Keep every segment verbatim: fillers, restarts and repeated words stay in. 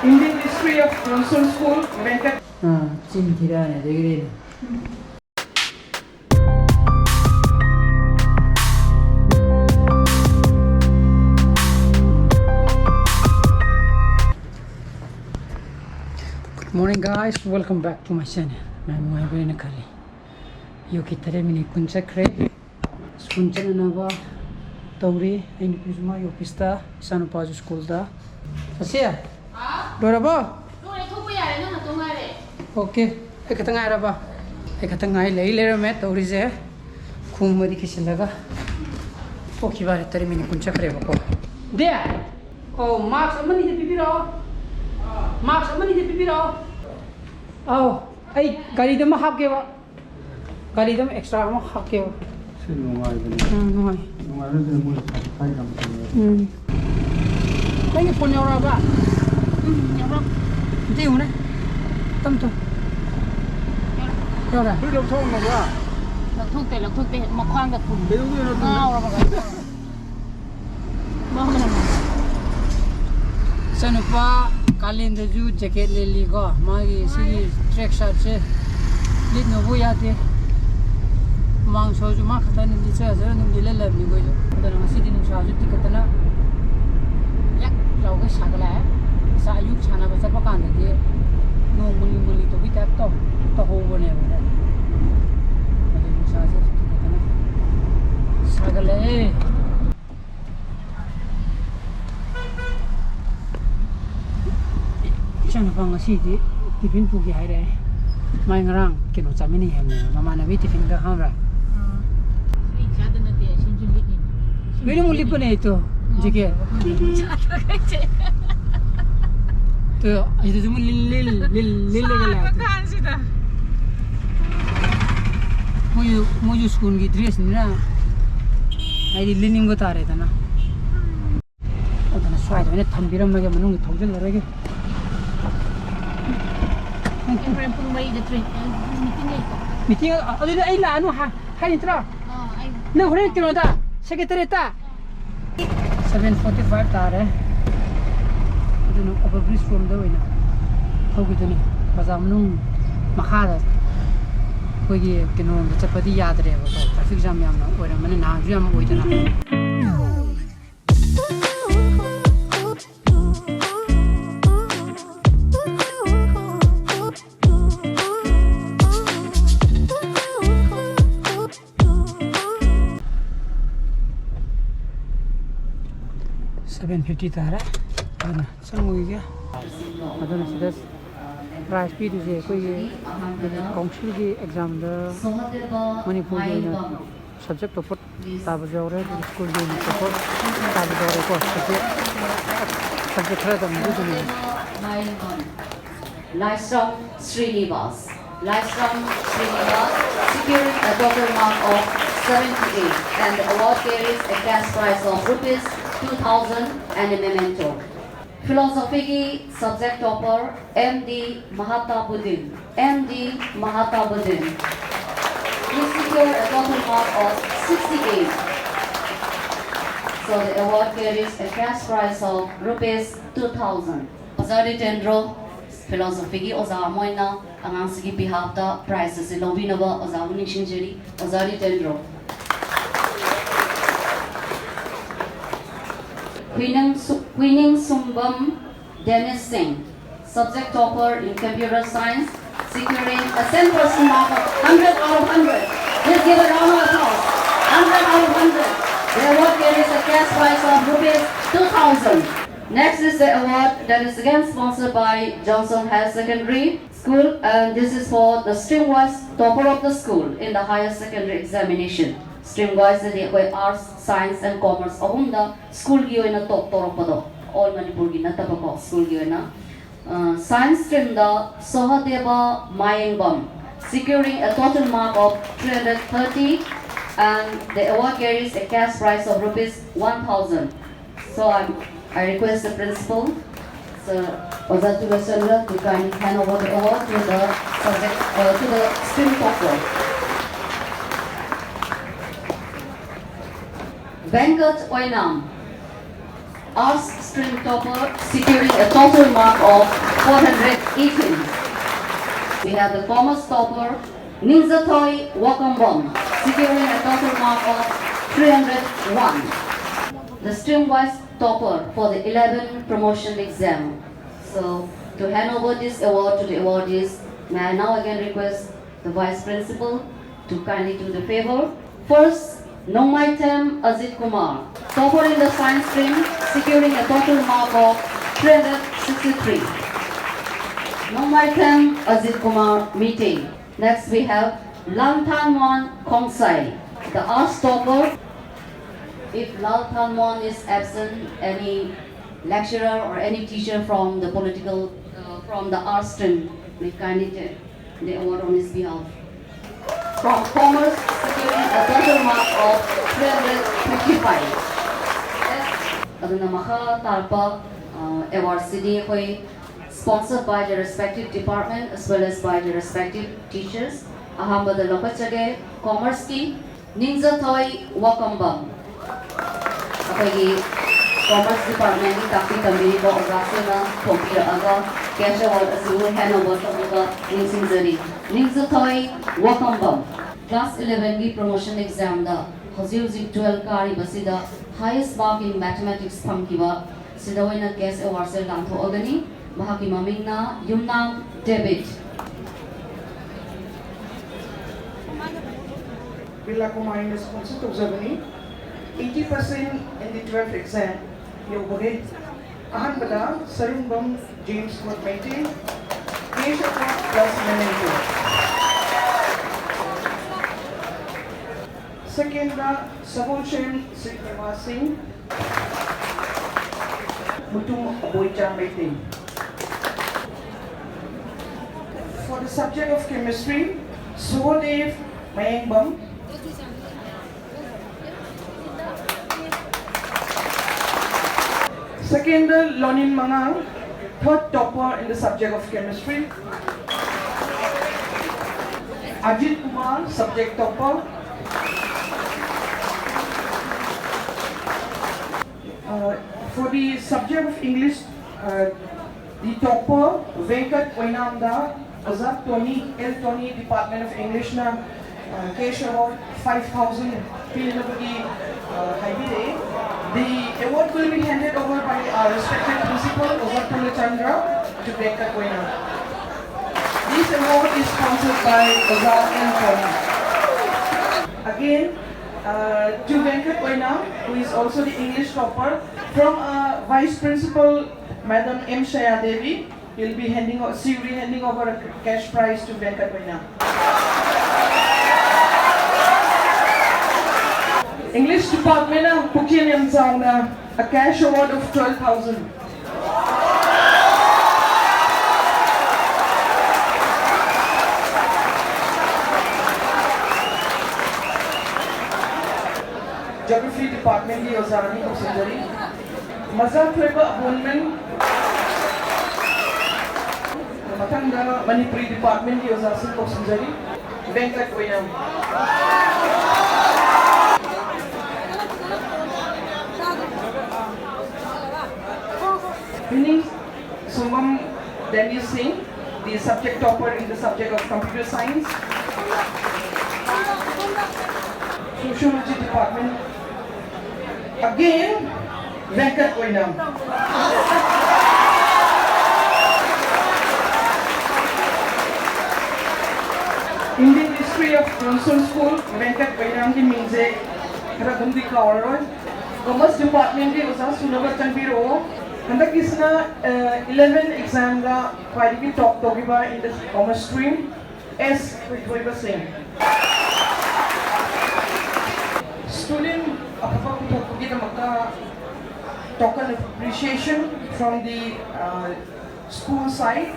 Indian History of Johnson School, Venkat. ꯑꯥ, ꯆꯤꯟ ꯊꯤꯔꯛꯑꯅꯤ ꯑꯗꯒꯤꯗꯤ꯫ Good morning, guys. Welcome back to my channel. ꯃꯌꯥꯝ ꯅꯨꯡꯉꯥꯏꯕ꯭ꯔꯦꯅ ꯈꯜꯂꯤ꯫ ꯑꯌꯨꯛꯀꯤ ꯇꯔꯦꯠ ꯃꯤꯅꯤꯠ ꯀꯨꯟ ꯆꯠꯈ꯭ꯔꯦ꯫ ꯁ꯭ꯀꯨꯜ ꯆꯠꯅꯅꯕ ꯇꯧꯔꯤ꯫ ꯑꯩ ꯅꯨꯄꯤꯁꯨ ꯃꯥꯒꯤ ꯑꯣꯐꯤꯁꯇ, ꯏꯆꯥꯅꯨꯄꯥꯁꯨ ꯁ꯭ꯀꯨꯜꯗ꯫ ꯆꯠꯁꯤ? ꯂꯣꯏꯔꯕꯣ? ꯂꯣꯏꯔꯦ, ꯊꯣꯛꯄ ꯌꯥꯔꯦ, ꯅꯪ ꯅꯇꯣꯝ ꯉꯥꯏꯔꯦ꯫ ꯑꯣꯀꯦ, ꯑꯩ ꯈꯛꯇ ꯉꯥꯏꯔꯕ? ꯑꯩ ꯈꯛꯇ ꯉꯥꯏ ꯂꯩ ꯂꯩꯔꯝꯃꯦ ꯇꯧꯔꯤꯁꯦ꯫ ꯈꯨꯝꯃꯗꯤ ꯀꯤꯁꯤꯜꯂꯒ ꯊꯣꯛꯈꯤꯕ ꯍꯥꯏꯔꯦ, ꯇꯔꯦꯠ ꯃꯤꯅꯤꯠ ꯀꯨꯟ ꯆꯠꯈ꯭ꯔꯦꯕꯀꯣ꯫ ꯗꯦ! ꯑꯣ, ꯃꯥꯛꯁ ꯑꯃꯅꯤꯗ ꯄꯤꯕꯤꯔꯛꯑꯣ꯫ ꯃꯥꯛꯁ ꯑꯃꯅꯤꯗ ꯄꯤꯕꯤꯔꯛꯑꯣ꯫ ꯑꯧ, ꯑꯩ ꯒꯥꯔꯤꯗ ꯑꯃ ꯍꯥꯞꯀꯦꯕ꯫ ꯒꯥꯔꯤꯗ ꯑꯃ ꯑꯦꯛꯁꯇ꯭ꯔꯥ ꯑꯃ ꯍꯥꯞꯀꯦꯕ꯫ ꯁꯤ ꯅꯨꯡꯉꯥꯏꯕꯅꯤ꯫ ꯎꯝ, ꯅꯨꯡꯉꯥꯏ꯫ ꯅꯨꯡꯉꯥꯏꯔꯁꯤꯅ ꯃꯣꯏ ꯁꯥꯇꯤꯐꯥꯏ ꯌꯥꯝ ꯐꯪꯉꯦ꯫ ꯎꯝ꯫ ꯅꯪꯒꯤ ꯐꯣꯟ ꯌꯧꯔꯛꯑꯕ? ꯎꯝ, ꯌꯧꯔꯛ-, ꯑꯝꯇ ꯌꯦꯡꯉꯨꯅꯦ꯫ ꯇꯝ ꯇꯝ꯫ ꯌꯧꯔꯛꯑꯦ꯫ ꯐꯨꯔꯤꯠ ꯂꯧꯊꯣꯛꯑꯝꯃꯕ꯭ꯔꯥ? ꯂꯧꯊꯣꯛꯇꯦ, ꯂꯧꯊꯣꯛꯇꯦ꯫ ꯃꯈ꯭ꯋꯥꯡꯗ ꯊꯨꯝ꯫ ꯀꯩꯗꯧꯗꯣꯏꯅꯣ ꯑꯗꯨꯅ? ꯉꯥꯎꯔꯕ ꯀꯩꯅꯣ? ꯏꯆꯥꯅꯨꯄꯥ ꯀꯥꯂꯦꯟꯗꯁꯨ ꯖꯦꯀꯦꯠ ꯂꯤꯠꯂꯤꯀꯣ, ꯃꯥꯒꯤ ꯁꯤꯒꯤ ꯇ꯭ꯔꯦꯛ ꯁꯥꯔꯠꯁꯦ ꯂꯤꯠꯅꯕꯨ ꯌꯥꯗꯦ꯫ ꯍꯨꯃꯥꯡ ꯁꯧꯔꯁꯨ ꯃꯥ ꯈꯛꯇꯅ ꯂꯤꯠꯆꯔꯁꯨ ꯑꯗꯨꯝ ꯂꯤꯠꯍꯜꯂꯕꯅꯤ ꯑꯩꯈꯣꯏꯁꯨ꯫ ꯑꯗꯨꯅ ꯉꯁꯤꯗꯤ ꯅꯨꯡꯁꯥꯁꯨ ꯇꯤꯡꯈꯠꯇꯅ ꯌꯛ ꯂꯥꯎꯒꯩ ꯁꯥꯒꯠꯂꯛꯑꯦ꯫ ꯉꯁꯥ ꯑꯌꯨꯛ ꯁꯥꯟꯅꯕ ꯆꯠꯄ ꯀꯥꯟꯗꯗꯤ ꯅꯣꯡ ꯃꯨꯂꯤ ꯃꯨꯂꯤ ꯇꯧꯕꯤ ꯇꯥꯏꯞ ꯇꯧ-, ꯇꯧꯍꯧꯕꯅꯦꯕꯀꯣ꯫ ꯑꯗꯨ ꯅꯨꯡꯁꯥꯁꯦ ꯇꯤꯡꯈꯠꯇꯅ ꯁꯥꯒꯠꯂꯛꯑꯦ꯫ ꯏꯆꯥꯅꯨꯄꯥ ꯉꯁꯤꯗꯤ ꯇꯤꯐꯤꯟ ꯄꯨꯒꯦ ꯍꯥꯏꯔꯛꯑꯦ꯫ ꯃꯥꯏ ꯉꯔꯥꯡ ꯀꯩꯅꯣ ꯆꯥꯃꯤꯟꯅꯩ ꯍꯥꯏꯕꯅꯦꯕ, ꯃꯃꯥꯟꯅꯕꯤ ꯇꯤꯐꯤꯟꯒ, ꯈꯪꯕ꯭ꯔꯥ? ꯑꯥ꯫ ꯑꯩ ꯏꯆꯥꯗ ꯅꯠꯇꯦ, ꯑꯁꯤꯁꯨ ꯂꯤꯠꯂꯤꯅꯤ꯫ ꯂꯣꯏꯅꯃꯛ ꯂꯤꯠꯄꯅꯦ ꯑꯩꯗꯣ, ꯖꯦꯀꯦꯠ꯫ ꯏꯆꯥꯗ ꯀꯩꯁꯦ꯫ ꯑꯗꯣ ꯑꯁꯤꯗꯁꯨ ꯑꯃꯨꯛ ꯂꯤꯜ-, ꯂꯤꯜ-, ꯂꯤꯜ-, ꯂꯤꯜꯂꯒ ꯂꯥꯛꯑꯦ꯫ ꯁꯥꯔꯀꯥꯟꯁꯤꯗ꯫ ꯃꯣꯏꯁꯨ, ꯃꯣꯏꯁꯨ ꯁ꯭ꯀꯨꯜꯒꯤ ꯗ꯭ꯔꯦꯁꯅꯤꯅ ꯍꯥꯏꯗꯤ ꯂꯤꯅꯤꯡꯕ ꯇꯥꯔꯦꯗꯅ꯫ ꯑꯗꯨꯅ ꯁ꯭ꯋꯥꯏꯗ ꯑꯣꯏꯅ ꯊꯝꯕꯤꯔꯝꯃꯒꯦ, ꯃꯅꯨꯡꯗ ꯊꯧꯖꯤꯜꯂꯔꯣꯏꯒꯦ꯫ ꯑꯩ ꯍꯣꯔꯦꯟ ꯄꯨꯡ ꯃꯔꯤꯗ ꯇ꯭ꯔꯦꯟ, ꯑ, ꯃꯤꯇꯤꯡ ꯂꯩꯀꯣ꯫ ꯃꯤꯇꯤꯡ, ꯑ, ꯑꯗꯨꯗꯤ ꯑꯩ ꯂꯥꯛꯑꯅꯨ ꯍꯥꯏ-, ꯍꯥꯏ ꯅꯠꯇ꯭ꯔꯣ? ꯑꯥ, ꯑꯩ ꯅꯪ ꯍꯣꯔꯦꯟ ꯀꯩꯅꯣꯗ, ꯁꯦꯀ꯭ꯔꯦꯇꯔꯤꯌꯦꯠꯇ? Seven forty five ꯇꯥꯔꯦ꯫ ꯑꯗꯨꯅ ꯑꯣꯚꯔ ꯕ꯭ꯔꯤꯖ ꯔꯣꯝꯗ ꯑꯣꯏꯅ ꯊꯧꯈꯤꯗꯣꯏꯅꯤ꯫ ꯕꯖꯥꯔ ꯃꯅꯨꯡ ꯃꯈꯥꯗ ꯑꯩꯈꯣꯏꯒꯤ ꯀꯩꯅꯣꯔꯣꯝꯗ ꯆꯠꯄꯗꯤ ꯌꯥꯗ꯭ꯔꯦꯕꯀꯣ, ꯇ꯭ꯔꯥꯐꯤꯛ ꯖꯥꯝ ꯌꯥꯝꯅ ꯑꯣꯏꯔꯝꯃꯅꯤ, ꯅꯍꯥꯟꯁꯨ ꯌꯥꯝ ꯑꯣꯏꯗꯅ꯫ Seven fifty ꯇꯥꯔꯦ꯫ ꯑꯗꯨꯅ ꯆꯪꯉꯨꯈꯤꯒꯦ꯫ ꯑꯗꯨꯅ ꯁꯤꯗ ꯄ꯭ꯔꯥꯏꯖ ꯄꯤꯗꯣꯏꯁꯦ ꯑꯩꯈꯣꯏꯒꯤ ꯀꯥꯎꯟꯁꯤꯜꯒꯤ ꯑꯦꯛꯖꯥꯝꯗ ꯃꯅꯤꯄꯨꯔꯒꯤ ꯑꯣꯏꯅ ꯁꯕꯖꯦꯛ ꯇꯣꯞꯄꯔ ꯇꯥꯕꯁꯨ ꯌꯥꯎꯔꯦ, ꯑꯗꯨꯒ ꯁ꯭ꯀꯨꯜꯒꯤ ꯑꯣꯏꯅ ꯇꯣꯞꯄꯔ ꯇꯥꯕꯁꯨ ꯌꯥꯎꯔꯦꯀꯣ꯫ ꯁꯕꯖꯦꯛ, ꯁꯕꯖꯦꯛ ꯈꯔꯗꯪ ꯑꯗꯨꯗꯨꯅꯦ꯫ Laisram Srinivas. Laisram Srinivas, securing a total mark of seventy-eight, and the award carries a cash prize of rupees two thousand and a memento. Philosophy ki subject topper M D Mahatabuddin. M D Mahatabuddin. He secured a total mark of sixty-eight. So the award carries a cash prize of rupees two thousand. ꯑꯣꯖꯥ ꯔꯤꯇꯦꯟꯗ꯭ꯔꯣ, ꯐꯤꯂꯣꯁꯣꯐꯤꯒꯤ ꯑꯣꯖꯥ ꯑꯃ ꯑꯣꯏꯅ ꯑꯉꯥꯡꯁꯤꯒꯤ ꯕꯤꯍꯥꯐꯇ prize ꯑꯁꯤ ꯂꯧꯕꯤꯅꯕ ꯑꯣꯖꯥꯕꯨ ꯅꯤꯡꯁꯤꯡꯖꯔꯤ꯫ ꯑꯣꯖꯥ ꯔꯤꯇꯦꯟꯗ꯭ꯔꯣ꯫ ꯍꯨꯏꯅꯤꯡ ꯁꯨ-, ꯍꯨꯏꯅꯤꯡ ꯁꯨꯝꯕꯝ Denis ꯁꯤꯡ, subject topper in computer science, securing a cent percent mark of hundred out of hundred. Please give a round of applause. Hundred out of hundred. The award carries a cash prize of rupees two thousand. Next is the award that is again sponsored by Johnson Higher Secondary School, and this is for the stream-wise topper of the school in the higher secondary examination. Stream-wise ꯗꯗꯤ ꯑꯩꯈꯣꯏ arts, science and commerce ꯑꯍꯨꯝꯗ ꯁ꯭ꯀꯨꯜꯒꯤ ꯑꯣꯏꯅ ꯇꯣꯞ ꯇꯧꯔꯛꯄꯗꯣ, all ꯃꯅꯤꯄꯨꯔꯒꯤ ꯅꯠꯇꯕꯀꯣ, ꯁ꯭ꯀꯨꯜꯒꯤ ꯑꯣꯏꯅ꯫ Science streamꯗ ꯁꯍꯗꯦꯕ ꯃꯥꯌꯦꯡꯕꯝ, securing a total mark of three hundred thirty, and the award carries a cash prize of rupees one thousand. So I'm, I request the principal, Sir ꯑꯣꯖꯥ ꯆꯨꯔꯆꯟꯗ꯭ꯔ, to kindly hand over the award to the subject, uh, to the stream topper. Venkat Oinam. Arts stream topper securing a total mark of four hundred eighteen. We have the commerce topper Ningzathoi Wakambam securing a total mark of three hundred one. The stream-wise topper for the eleven promotion exam. So, to hand over this award to the awardees, may I now again request the Vice Principal to kindly do the favor. First, Nongmaithem Ajit Kumar, topper in the science stream, securing a total mark of three hundred sixty-three. Nongmaithem Ajit Kumar meeting. Next, we have Lalthanmon Khongsai, the arts topper. If Lalthanmon is absent, any lecturer or any teacher from the political, uh, from the arts stream, may kindly take the award on his behalf. From commerce, securing a total mark of three hundred fifty-five. ꯑꯗꯨꯅ ꯃꯈꯥ ꯇꯥꯔꯛꯄ, ꯑ, award ꯁꯤꯗꯤ ꯑꯩꯈꯣꯏ sponsored by the respective department as well as by the respective teachers. ꯑꯍꯥꯟꯕꯗ ꯂꯧꯈꯠꯆꯒꯦ commerceꯀꯤ ꯅꯤꯡꯖꯊꯣꯏ ꯋꯥꯀꯝꯕꯝ꯫ ꯑꯩꯈꯣꯏꯒꯤ commerce departmentꯀꯤ ꯇꯥꯛꯄꯤ ꯇꯝꯕꯤꯔꯤꯕ ꯑꯣꯖꯥꯁꯤꯡꯅ ꯊꯣꯛꯄꯤꯔꯛꯑꯒ cash award ꯑꯁꯤꯕꯨ hand over ꯇꯧꯅꯕ ꯅꯤꯡꯁꯤꯡꯖꯔꯤ꯫ ꯅꯤꯡꯖꯊꯣꯏ ꯋꯥꯀꯝꯕꯝ꯫ Class elevenꯒꯤ promotion examꯗ ꯍꯧꯖꯤꯛ ꯍꯧꯖꯤꯛ twelve ꯀꯥꯔꯤꯕꯁꯤꯗ highest mark in mathematics ꯐꯪꯈꯤꯕ ꯁꯤꯗ ꯑꯣꯏꯅ cash awardꯁꯦ ꯂꯥꯟꯊꯣꯛꯑꯒꯅꯤ꯫ ꯃꯍꯥꯛꯀꯤ ꯃꯃꯤꯡꯅ ꯌꯨꯝꯅꯥꯝ ꯗꯦꯕꯤꯠ꯫ ꯕꯤꯔꯂꯥ ꯀꯨꯃꯥꯔꯤꯅ sponsor ꯇꯧꯖꯕꯅꯤ꯫ Eighty percent in the twelve exam ꯌꯧꯕꯒꯤ ꯑꯍꯥꯟꯕꯗ Sarungbam James Court Meitei, cash award plus memento. Secondꯗ ꯁꯒꯣꯜꯁꯦꯝ ꯁ꯭ꯔꯤꯅꯤꯋꯥꯁ ꯁꯤꯡ, Mutum ꯑꯕꯣꯏꯆꯥ Meitei. For the subject of chemistry, ꯁꯨꯕꯣꯗꯦꯕ Mayengbam. Secondꯗ ꯂꯣꯅꯤꯟ ꯃꯉꯥꯡ, third topper in the subject of chemistry. Ajit Kumar, subject topper. Uh, For the subject of English, uh, the topper, Venkat Oinamda, ꯑꯣꯖꯥ ꯇꯣꯅꯤ, L ꯇꯣꯅꯤ, Department of English ꯅ, uh, cash award five thousand ꯄꯤꯅꯕꯒꯤ, uh, ꯍꯥꯏꯕꯤꯔꯛꯑꯦ꯫ The award will be handed over by our respected principal, ꯑꯣꯖꯥ ꯄꯨꯔꯅꯆꯟꯗ꯭ꯔ, to Venkat Oinam. This award is sponsored by ꯑꯣꯖꯥ L ꯇꯣꯅꯤ. Again, uh, to Venkat Oinam, who is also the English topper, from, uh, Vice Principal, Madam M Shaya Devi, will be handing o-, she will be handing over a cash prize to Venkat Oinam. English Department ꯅ ꯄꯨꯛꯆꯦꯜ ꯌꯥꯝ ꯆꯥꯎꯅ a cash award of twelve thousand. Geography Department ꯀꯤ ꯑꯣꯖꯥ ꯑꯅꯤ ꯀꯧꯁꯤꯟꯖꯔꯤ꯫ ꯃꯖꯥꯊꯣꯏꯕ ꯑꯕꯣꯟꯃꯦꯟ꯫ ꯃꯊꯪꯗ Manipuri Department ꯀꯤ ꯑꯣꯖꯥꯁꯤꯡ ꯀꯧꯁꯤꯟꯖꯔꯤ꯫ Venkat Oinam. Winning Sumam Dennis Singh, the subject topper in the subject of computer science. Sociology Department. Again, Venkat Oinam. Indian History of Johnson School, Venkat Oinam ꯒꯤ ꯃꯤꯡꯁꯦ ꯈꯔ ꯑꯗꯨꯝꯗꯤ ꯀꯥꯎꯔꯔꯣꯏ꯫ Commerce Department ꯀꯤ ꯑꯣꯖꯥ ꯁꯨꯅꯕ ꯆꯪꯕꯤꯔꯛꯑꯣ꯫ ꯍꯟꯗꯛꯀꯤꯁꯤꯅ, ꯑ, eleven exam ꯗ ꯈ꯭ꯋꯥꯏꯗꯒꯤ top ꯇꯧꯈꯤꯕ in the commerce stream, ꯑꯦꯁ ꯊꯣꯏꯊꯣꯏꯕ ꯁꯤꯡ꯫ Student ꯑꯐꯕ ꯄꯨꯊꯣꯛꯄꯒꯤꯗꯃꯛꯇ token of appreciation from the, uh, school side.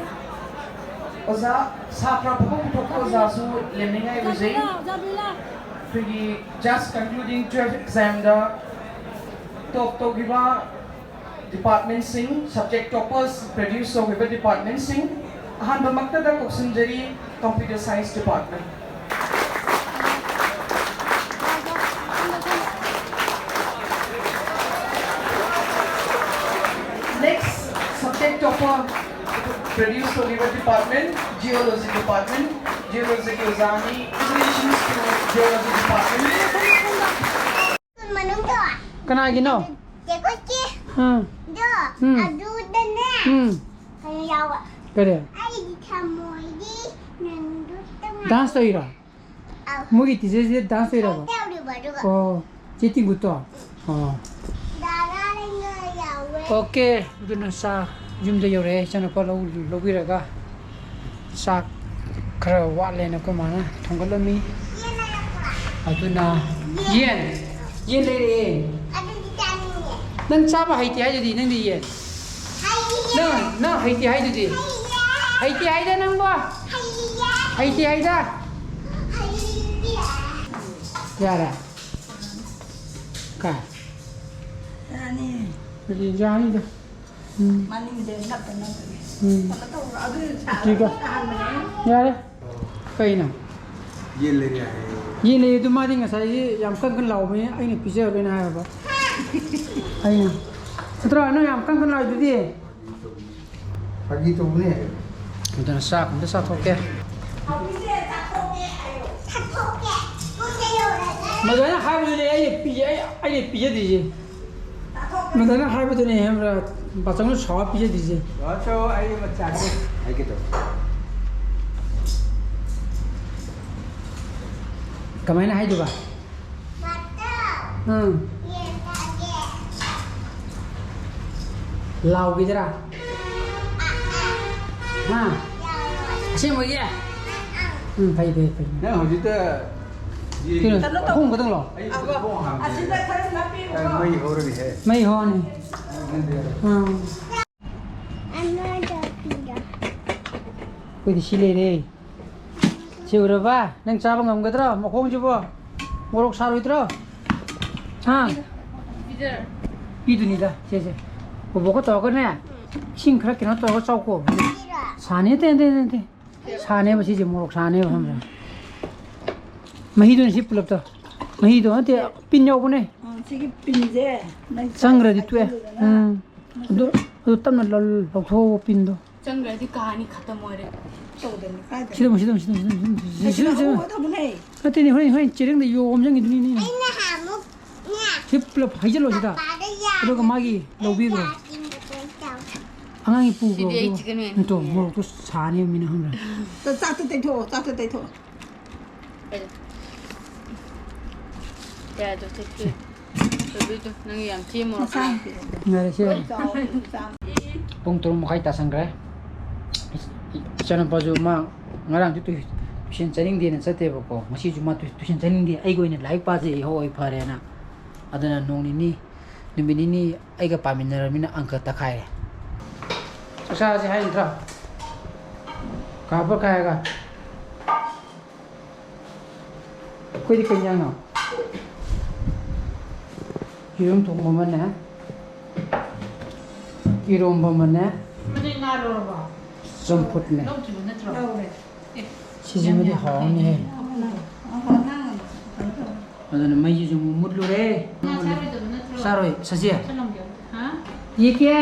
ꯑꯣꯖꯥ, ꯁꯥꯇ꯭ꯔ ꯑꯐꯕ ꯄꯨꯊꯣꯛꯄ ꯑꯣꯖꯥꯁꯨ ꯂꯦꯝꯅꯤꯡꯉꯥꯏ ꯑꯣꯏꯖꯩ꯫ ꯑꯩꯈꯣꯏꯒꯤ just concluding twelve exam ꯗ top ꯇꯧꯈꯤꯕ department ꯁꯤꯡ, subject toppers produce ꯇꯧꯈꯤꯕ department ꯁꯤꯡ, ꯑꯍꯥꯟꯕꯃꯛꯇꯗ ꯀꯧꯁꯤꯟꯖꯔꯤ Computer Science Department. ꯄ꯭ꯔꯣꯗ꯭ꯌꯨꯁ ꯇꯧꯔꯤꯕ ꯗꯤꯄꯥꯔꯠꯃꯦꯟ, ꯖꯤꯑꯣꯂꯣꯖꯤ ꯗꯤꯄꯥꯔꯠꯃꯦꯟ, ꯖꯤꯑꯣꯂꯣꯖꯤꯒꯤ ꯑꯣꯖꯥꯅꯤ, ꯀꯣꯡꯒ꯭ꯔꯦꯆꯨꯂꯦꯁꯟꯁ ꯇꯨ ꯖꯤꯑꯣꯂꯣꯖꯤ ꯗꯤꯄꯥꯔꯠꯃꯦꯟ꯫ ꯃꯅꯨꯡꯗ ꯀꯅꯥꯒꯤꯅꯣ? ꯆꯦꯀꯣꯠꯀꯤ ꯑꯥ꯫ ꯗꯣ ꯎꯝ꯫ ꯑꯗꯨꯗꯅꯦ ꯎꯝ꯫ ꯀꯩꯅꯣ ꯌꯥꯎꯕ꯫ ꯀꯔꯤ? ꯑꯩꯒꯤ ꯊꯃꯣꯏꯗꯤ ꯅꯪꯗꯨ ꯇꯉꯥꯏ꯫ ꯗꯥꯟꯁ ꯇꯧꯔꯤꯔꯣ? ꯑꯧ꯫ ꯃꯣꯏꯒꯤ ꯇꯤꯆꯔꯁꯦ ꯗꯥꯟꯁ ꯇꯧꯔꯤꯔꯕ? ꯇꯧꯔꯤꯕ ꯑꯗꯨꯒ꯫ ꯑꯣ꯫ ꯆꯦ ꯇꯤꯡꯒꯨꯠꯇꯣ? ꯑꯣ꯫ ꯗꯥꯗꯥ ꯂꯩꯉꯣꯏ ꯌꯥꯎꯋꯦ꯫ ꯑꯣꯀꯦ꯫ ꯑꯗꯨꯅ ꯆꯥ ꯌꯨꯝꯗ ꯌꯧꯔꯛꯑꯦ꯫ ꯏꯆꯥꯅꯨꯄꯥ ꯂꯧ-, ꯂꯧꯕꯤꯔꯒ ꯆꯥꯛ ꯈꯔ ꯋꯥꯠꯂꯦꯅ ꯑꯩꯈꯣꯏ ꯃꯥꯅ ꯊꯣꯡꯒꯠꯂꯝꯃꯤ꯫ ꯌꯦꯟ ꯂꯩꯔꯛꯄ꯭ꯔꯥ? ꯑꯗꯨꯅ ꯌꯦꯟ꯫ ꯌꯦꯟ ꯂꯩꯔꯛꯑꯦ꯫ ꯑꯗꯨꯗꯤ ꯆꯥꯅꯤꯡꯉꯦ꯫ ꯅꯪ ꯆꯥꯕ ꯍꯩꯇꯦ ꯍꯥꯏꯗꯨꯗꯤ ꯅꯪꯗꯤ ꯌꯦꯟ꯫ ꯍꯩꯌꯦ꯫ ꯅꯪ, ꯅꯪ ꯍꯩꯇꯦ ꯍꯥꯏꯗꯨꯗꯤ꯫ ꯍꯩꯌꯦ꯫ ꯍꯩꯇꯦ ꯍꯥꯏꯗ ꯅꯪꯕꯣ꯫ ꯍꯩꯌꯦ꯫ ꯍꯩꯇꯦ ꯍꯥꯏꯗ꯫ ꯍꯩꯌꯦ꯫ ꯌꯥꯔꯦ꯫ ꯀꯥꯏ? ꯌꯥꯅꯤ꯫ ꯑꯗꯨꯗꯤ ꯌꯥꯅꯤꯗ꯫ ꯎꯝ꯫ ꯃꯅꯤꯡꯁꯦ ꯅꯞꯇ ꯅꯞꯄꯒꯤ꯫ ꯎꯝ꯫ ꯀꯩꯅꯣ ꯇꯧꯕ꯭ꯔꯣ? ꯑꯗꯨ ꯁꯥ-, ꯁꯤꯒ꯫ ꯇꯥꯍꯟꯕꯅꯦ꯫ ꯌꯥꯔꯦ꯫ ꯀꯩꯅꯣ? ꯌꯦꯟ ꯂꯩꯔꯦ ꯍꯥꯏꯌꯦ꯫ ꯌꯦꯟ ꯂꯩ ꯑꯗꯨ ꯃꯥꯗꯤ ꯉꯁꯥꯏꯒꯤ ꯌꯥꯝ ꯀꯟ ꯀꯟ ꯂꯥꯎꯕꯅꯤ, ꯑꯩꯅ ꯄꯤꯖꯔꯣꯏꯅ ꯍꯥꯏꯔꯕ꯫ ꯑꯩꯅ꯫ ꯅꯠꯇ꯭ꯔꯣ? ꯅꯪ ꯌꯥꯝ ꯀꯟ ꯀꯟ ꯂꯥꯎꯔꯤꯗꯨꯗꯤ? ꯐꯥꯒꯤ ꯇꯧꯕꯅꯦ꯫ ꯑꯗꯨꯅ ꯆꯥꯛ ꯑꯝꯇ ꯆꯥꯊꯣꯛꯀꯦ꯫ ꯃꯗꯨꯃꯥꯏꯅ ꯍꯥꯏꯕꯗꯨꯅꯦ ꯑꯩꯅ ꯄꯤꯖ-, ꯑꯩ-, ꯑꯩꯅ ꯄꯤꯖꯗ꯭ꯔꯤꯁꯦ꯫ ꯃꯗꯨꯃꯥꯏꯅ ꯍꯥꯏꯕꯗꯨꯅꯦ ꯈꯪꯕ꯭ꯔꯥ? ꯕꯥꯆꯧꯅ ꯁꯥꯎꯔ ꯄꯤꯖꯗ꯭ꯔꯤꯁꯦ꯫ ꯕꯥꯆꯧ, ꯑꯩ ꯑꯃ ꯆꯥꯒꯦ꯫ ꯍꯥꯏꯒꯦ ꯇꯧ꯫ ꯀꯃꯥꯏꯅ ꯍꯥꯏꯗꯣꯏꯕ? ꯎꯝ꯫ ꯂꯥꯎꯈꯤꯗ꯭ꯔꯥ? ꯍꯥ? ꯑꯁꯦꯡꯕꯒꯤ? ꯎꯝ, ꯐꯩ, ꯐꯩ, ꯐꯩ꯫ ꯅꯪ ꯍꯧꯖꯤꯛꯇ ꯀꯩꯅꯣ, ꯀꯩꯅꯣ ꯇꯧ-, ꯑꯍꯨꯝ ꯈꯛꯇꯪ ꯂꯣ? ꯑꯁꯤꯗ ꯈꯔ ꯅꯞꯄꯤꯌꯨꯀꯣ꯫ ꯃꯩ ꯍꯧꯔꯅꯤꯍꯦ꯫ ꯃꯩ ꯍꯧꯔꯅꯤ꯫ ꯅꯪꯗꯤ ꯑꯥ꯫ ꯑꯩꯈꯣꯏꯗꯤ ꯁꯤ ꯂꯩꯔꯦ꯫ ꯁꯤ ꯎꯔꯕ? ꯅꯪ ꯆꯥꯕ ꯉꯝꯒꯗ꯭ꯔꯣ ꯃꯈꯣꯡꯁꯤꯕꯣ? ꯃꯣꯔꯣꯛ ꯁꯥꯔꯣꯏꯗ꯭ꯔꯣ? ꯍꯥ? ꯄꯤꯗꯨꯅꯤꯗ, ꯁꯦ, ꯁꯦ꯫ ꯕꯣꯕꯣꯛꯀ ꯇꯧꯔꯒꯅꯦ, ꯏꯁꯤꯡ ꯈꯔ ꯀꯩꯅꯣ ꯇꯧꯔꯒ ꯆꯥꯎꯀꯣ꯫ ꯁꯥꯅꯤ, ꯅꯠꯇꯦ, ꯅꯠꯇꯦ, ꯅꯠꯇꯦ꯫ ꯁꯥꯅꯦꯕ ꯁꯤꯁꯦ, ꯃꯣꯔꯣꯛ ꯁꯥꯅꯦꯕ, ꯈꯪꯕ꯭ꯔꯥ? ꯃꯍꯤꯗꯨꯅ ꯁꯤ ꯄꯨꯂꯞꯇꯣ꯫ ꯃꯍꯤꯗꯣ ꯅꯠꯇꯦ, ꯄꯤꯟ ꯌꯥꯎꯕꯅꯦ꯫ ꯑ, ꯁꯤꯒꯤ ꯄꯤꯟꯁꯦ ꯅꯪ ꯆꯪꯈ꯭ꯔꯗꯤ ꯇꯣꯛꯑꯦ꯫ ꯍꯥꯏꯖꯤꯜꯂꯨꯗꯅ ꯎꯝ꯫ ꯑꯗꯨ ꯑꯗꯨ ꯇꯞꯅ ꯂꯧ-, ꯂꯧꯊꯣꯛꯑꯣ ꯄꯤꯟꯗꯣ꯫ ꯆꯪꯈ꯭ꯔꯗꯤ ꯀꯍꯥꯅꯤ ꯈꯇꯝ ꯑꯣꯏꯔꯦ꯫ ꯇꯧꯗꯅꯤ ꯀꯥꯏꯗ? ꯁꯤꯗ ꯑꯃꯨꯛ, ꯁꯤꯗ ꯑꯃꯨꯛ, ꯁꯤꯗ ꯑꯃꯨꯛ, ꯁꯤꯗ ꯑꯃꯨꯛ, ꯁꯤꯗ ꯑꯃꯨꯛ, ꯁꯤꯗ ꯑꯃꯨꯛ꯫ ꯍꯧꯒꯗꯕꯅꯦ꯫ ꯅꯠꯇꯦꯅꯦ, ꯍꯣꯔꯦꯟ, ꯍꯣꯔꯦꯟ ꯆꯦꯔꯪꯗ ꯌꯣꯝ ꯆꯪꯈꯤꯗꯣꯏꯅꯤꯅꯦ꯫ ꯑꯩꯅ ꯑꯃꯨꯛꯅꯦ ꯁꯤ ꯄꯨꯂꯞ ꯍꯩꯖꯤꯜꯂꯣ ꯁꯤꯗ꯫ ꯄꯥꯄꯥꯗ ꯌꯥ-, ꯑꯗꯨꯒ ꯃꯥꯒꯤ ꯂꯧꯕꯤꯈ꯭ꯔꯣ꯫ ꯌꯥ-, ꯌꯥ-, ꯌꯥ-, ꯑꯉꯥꯡꯒꯤ ꯄꯨꯈ꯭ꯔꯣ, ꯁꯤꯗꯤ ꯑꯩ ꯑꯗꯨꯒ꯫ ꯆꯤꯛꯀꯟ ꯃꯦꯟ꯫ ꯅꯠꯇꯣ, ꯃꯣꯔꯣꯛꯇꯣ ꯁꯥꯅꯦꯕ ꯃꯤꯅ ꯈꯪꯕ꯭ꯔꯥ? ꯆꯥꯛꯇꯣ ꯇꯩꯊꯣꯛꯑꯣ, ꯆꯥꯛꯇꯣ ꯇꯩꯊꯣꯛꯑꯣ꯫ ꯌꯥꯗ꯭ꯔꯣ? ꯆꯠꯈ꯭ꯔꯦ꯫ ꯕꯦꯕꯤꯗꯣ, ꯅꯪ ꯌꯥꯝ ꯊꯤ ꯃꯣꯔꯣꯛ ꯃꯁꯥ ꯁꯥꯏ꯫ ꯌꯥꯝ ꯄꯤꯔꯛꯑꯦ꯫ ꯌꯥꯔꯦ, ꯁꯤ ꯌꯥꯔꯦ꯫ ꯂꯣꯏ ꯆꯥꯎ, ꯆꯥꯎ꯫ ꯄꯨꯡ ꯇꯔꯨꯛ ꯃꯈꯥꯏ ꯇꯥꯁꯟꯈ꯭ꯔꯦ꯫ ꯏꯆꯥꯅꯨꯄꯥꯁꯨ ꯃꯥ ꯉꯔꯥꯡꯁꯨ ꯇꯨꯏ-, ꯇꯨꯏꯁꯟ ꯆꯠꯅꯤꯡꯗꯦꯅ ꯆꯠꯇꯦꯕꯀꯣ꯫ ꯉꯁꯤꯁꯨ ꯃꯥ ꯇꯨꯏ-, ꯇꯨꯏꯁꯟ ꯆꯠꯅꯤꯡꯗꯦ꯫ ꯑꯩꯒꯤ ꯑꯣꯏꯅ ꯂꯥꯏꯔꯤꯛ ꯄꯥꯖꯩ, ꯍꯣꯏ, ꯐꯔꯦꯅ꯫ ꯑꯗꯨꯅ ꯅꯣꯡ ꯅꯤꯅꯤ, ꯅꯨꯃꯤꯠ ꯅꯤꯅꯤ ꯑꯩꯒ ꯄꯥꯃꯤꯟꯅꯔꯕꯅꯤꯅ ꯑꯪꯀ ꯇꯛꯈꯥꯏꯔꯦ꯫ ꯆꯥꯛ ꯆꯥꯁꯦ ꯍꯥꯏ ꯅꯠꯇ꯭ꯔꯣ? ꯀꯍꯥ ꯄꯔ ꯈꯥꯌꯦꯒꯥ? ꯑꯩꯈꯣꯏꯗꯤ ꯀꯩ ꯏꯟꯖꯥꯡꯅꯣ? ꯌꯦꯔꯨꯝ ꯊꯣꯡꯕ ꯑꯃꯅꯦ, ꯏꯔꯣꯝꯕ ꯑꯃꯅꯦ, ꯑꯃꯗꯤ ꯉꯥ ꯂꯧꯔꯕꯣ? ꯆꯝꯐꯨꯠꯅꯦ꯫ ꯂꯧꯗ꯭ꯔꯤꯕ ꯅꯠꯇ꯭ꯔꯣ? ꯂꯧꯔꯦ꯫ ꯑꯦ, ꯁꯤꯁꯤꯃꯗꯤ ꯌꯥꯝ ꯌꯥꯝ ꯍꯥꯎꯔꯅꯤꯍꯦ꯫ ꯐꯩꯅꯦ꯫ ꯑꯗꯨꯅ ꯃꯩꯁꯤꯁꯨ ꯑꯃꯨꯛ ꯃꯨꯠꯂꯨꯔꯦ꯫ ꯉꯥ ꯆꯥꯔꯣꯏꯗꯕ ꯅꯠꯇ꯭ꯔꯣ? ꯆꯥꯔꯣꯏ, ꯁꯖꯤ꯫ ꯆꯠꯂꯝꯒꯦ꯫ ꯍꯥ? ꯌꯦꯛꯀꯦ꯫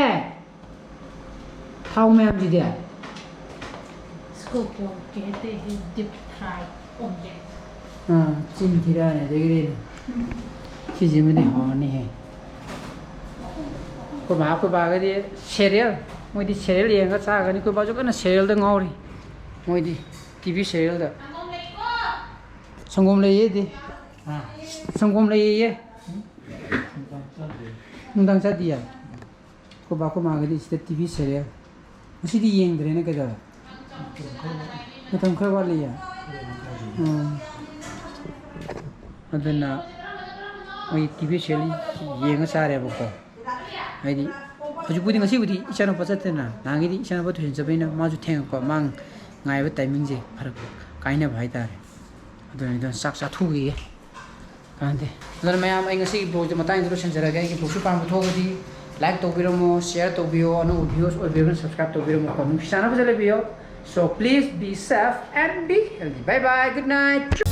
ꯊꯥꯎ ꯃꯌꯥꯝꯁꯤꯗꯤ? इसको क्या कहते हैं? Deep fry omelette. ꯑꯥ, ꯆꯤꯟ ꯊꯤꯔꯛꯑꯅꯤ ꯑꯗꯒꯤꯗꯤ꯫ ꯁꯤꯁꯤꯃꯗꯤ ꯍꯥꯎꯔꯅꯤꯍꯦ꯫ ꯑꯩꯈꯣꯏ ꯃꯥ, ꯑꯩꯈꯣꯏ ꯕꯥꯒꯗꯤ serial, ꯃꯣꯏꯗꯤ serial ꯌꯦꯡꯉꯒ ꯆꯥꯒꯅꯤ꯫ ꯑꯩꯈꯣꯏ ꯕꯥꯁꯨ ꯀꯟꯅ serialꯗ ꯉꯥꯎꯔꯤ꯫ ꯃꯣꯏꯗꯤ TV serialꯗ꯫ ꯁꯪꯒꯣꯝ ꯂꯩꯌꯦꯗꯤ꯫ ꯑꯥ꯫ ꯁꯪꯒꯣꯝ ꯂꯩꯌꯦꯌꯦ꯫ ꯅꯨꯡꯗꯥꯡ ꯆꯥꯗꯤꯌꯦ? ꯑꯩꯈꯣꯏ ꯕꯥ, ꯑꯩꯈꯣꯏ ꯃꯥꯒꯗꯤ ꯁꯤꯗ TV serial꯫ ꯉꯁꯤꯗꯤ ꯌꯦꯡꯗ꯭ꯔꯦꯅꯦ, ꯀꯩꯗꯧꯔꯦ? ꯃꯇꯝ ꯈꯔ ꯋꯥꯠꯂꯤꯌꯦ? ꯎꯝ꯫ ꯑꯗꯨꯅ ꯃꯣꯏ TV serial ꯌꯦꯡꯉ ꯆꯥꯔꯦꯕꯀꯣ꯫ ꯍꯥꯏꯗꯤ ꯍꯧꯖꯤꯛꯄꯨꯗꯤ, ꯉꯁꯤꯕꯨꯗꯤ ꯏꯆꯥꯅꯨꯄꯥ ꯆꯠꯇꯦꯅ, ꯅꯍꯥꯟꯒꯩꯗꯤ ꯏꯆꯥꯅꯨꯄꯥ tuition ꯆꯠꯄꯅꯤꯅ ꯃꯥꯁꯨ ꯊꯦꯡꯉꯛꯄ, ꯃꯥ ꯉꯥꯏꯕ timingꯁꯦ ꯐꯔꯛ ꯀꯥꯏꯅꯕ ꯍꯥꯏꯇꯥꯔꯦ꯫ ꯑꯗꯨꯅ ꯑꯩꯗꯣ ꯆꯥꯛ ꯆꯥꯊꯣꯛꯈꯤꯒꯦ꯫ ꯀꯥꯟꯗꯦ꯫ ꯑꯗꯨꯅ ꯃꯌꯥꯝ, ꯑꯩ ꯉꯁꯤꯒꯤ vlogꯁꯦ ꯃꯇꯥꯡꯁꯤꯗ ꯂꯣꯏꯁꯤꯟꯖꯔꯒꯦ꯫ ꯑꯩꯒꯤ vlogꯁꯨ ꯄꯥꯝꯕ ꯊꯣꯛꯑꯒꯗꯤ like ꯇꯧꯕꯤꯔꯝꯃꯣ, share ꯇꯧꯕꯤꯌꯣ, ꯑꯅꯧꯕ viewers ꯑꯣꯏꯕꯤꯔꯒꯅ subscribe ꯇꯧꯕꯤꯔꯝꯃꯣꯀꯣ꯫ ꯅꯨꯡꯁꯤ ꯆꯥꯟꯅꯕꯁꯦ ꯂꯩꯕꯤꯌꯣ꯫ So please be safe and be healthy. Bye bye, good night.